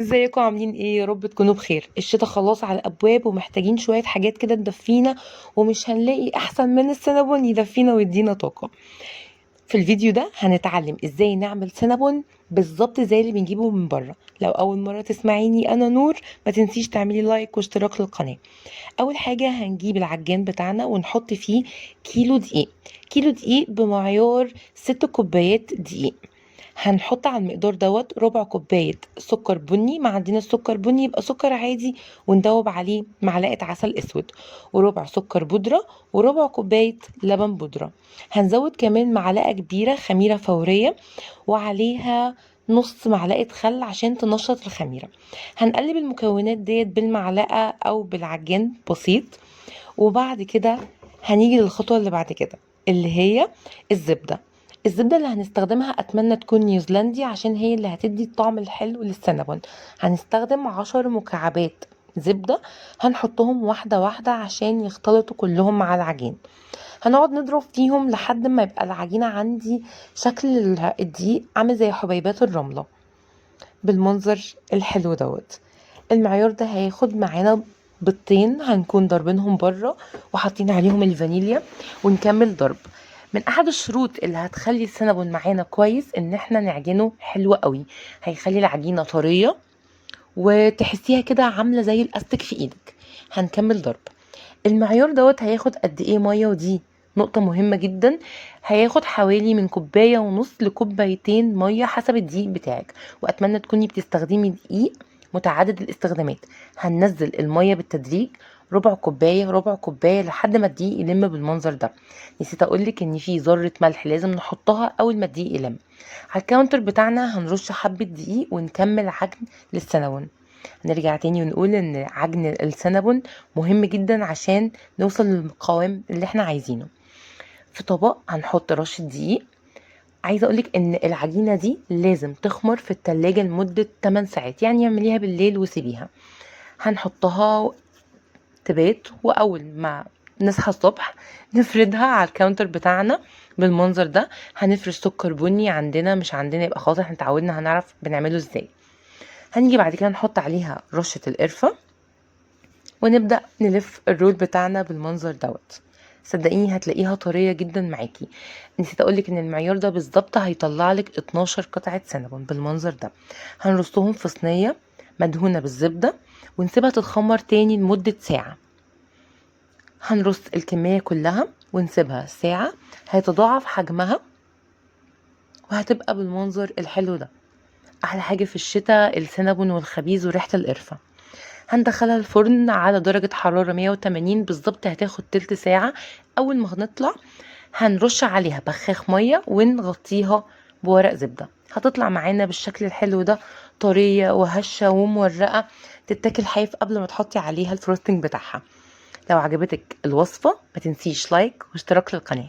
ازيكم عاملين ايه؟ يا رب تكونوا بخير. الشتا خلاص على الابواب ومحتاجين شوية حاجات كده تدفينا، ومش هنلاقي احسن من السينابون يدفينا ويدينا طاقة. في الفيديو ده هنتعلم ازاي نعمل سينابون بالظبط زي اللي بنجيبه من بره. لو اول مرة تسمعيني انا نور، ما تنسيش تعملي like واشتراك للقناة. اول حاجة هنجيب العجان بتاعنا ونحط فيه كيلو دقيق، كيلو دقيق بمعيار 6 كوبايات دقيق. هنحط على المقدار دوت ربع كوباية سكر بني، ما عندنا السكر بني يبقى سكر عادي، وندوب عليه معلقة عسل اسود، وربع سكر بودرة، وربع كوباية لبن بودرة. هنزود كمان معلقة كبيرة خميرة فورية، وعليها نص معلقة خل عشان تنشط الخميرة. هنقلب المكونات ديت بالمعلقة او بالعجان بسيط، وبعد كده هنيجي للخطوة اللي بعد كده اللي هي الزبدة. الزبدة اللي هنستخدمها أتمنى تكون نيوزيلندي عشان هي اللي هتدي الطعم الحلو للسينابون. هنستخدم 10 مكعبات زبدة، هنحطهم واحدة واحدة عشان يختلطوا كلهم مع العجين. هنقعد نضرب فيهم لحد ما يبقى العجينة عندي شكل الدقيق عامل زي حبيبات الرملة بالمنظر الحلو دوت. المعيار ده هياخد معانا بيضتين هنكون ضاربينهم بره وحاطين عليهم الفانيليا، ونكمل ضرب. من احد الشروط اللي هتخلي السينابون معانا كويس ان احنا نعجنه حلو قوي، هيخلي العجينة طرية وتحسيها كده عاملة زي الاستك في ايدك. هنكمل ضرب. المعيار دوت هياخد قد ايه مية؟ ودي نقطة مهمة جدا. هياخد حوالي من كوباية ونص لكوبايتين مية حسب الدقيق بتاعك، واتمنى تكوني بتستخدمي دقيق متعدد الاستخدامات. هننزل المية بالتدريج، ربع كوباية ربع كوباية لحد ما الدقيق يلم بالمنظر ده. نسيت اقولك ان في ذرة ملح لازم نحطها اول ما الدقيق يلم. على ال counter بتاعنا هنرش حبة دقيق ونكمل عجن للسينابون. هنرجع تاني ونقول ان عجن السينابون مهم جدا عشان نوصل للقوام اللي احنا عايزينه. في طبق هنحط رشة دقيق. عايزة اقولك ان العجينة دي لازم تخمر في التلاجة لمدة 8 ساعات، يعني اعمليها بالليل وسيبيها. هنحطها تبات، واول ما نصحى الصبح نفردها على ال counter بتاعنا بالمنظر ده. هنفرش سكر بني، عندنا مش عندنا يبقى خلاص احنا اتعودنا هنعرف بنعمله ازاي. هنيجي بعد كده نحط عليها رشة القرفة ونبدأ نلف ال roll بتاعنا بالمنظر دوت. صدقيني هتلاقيها طرية جدا معاكي. نسيت اقولك ان المعيار ده بالظبط هيطلع لك 12 قطعة سينابون بالمنظر ده. هنرصهم في صينية مدهونة بالزبدة ونسيبها تتخمر تاني لمدة ساعة. هنرص الكمية كلها ونسيبها ساعة، هيتضاعف حجمها وهتبقى بالمنظر الحلو ده. احلى حاجة في الشتاء السينابون والخبيز وريحة القرفة. هندخلها الفرن على درجة حرارة 180 بالظبط، هتاخد تلت ساعة. اول ما هنطلع هنرش عليها بخاخ مية ونغطيها بورق زبدة. هتطلع معانا بالشكل الحلو ده، طرية وهشة ومورقة، تتاكل حاف قبل ما تحطي عليها ال frosting بتاعها. لو عجبتك الوصفة ما تنسيش like واشتراك للقناة.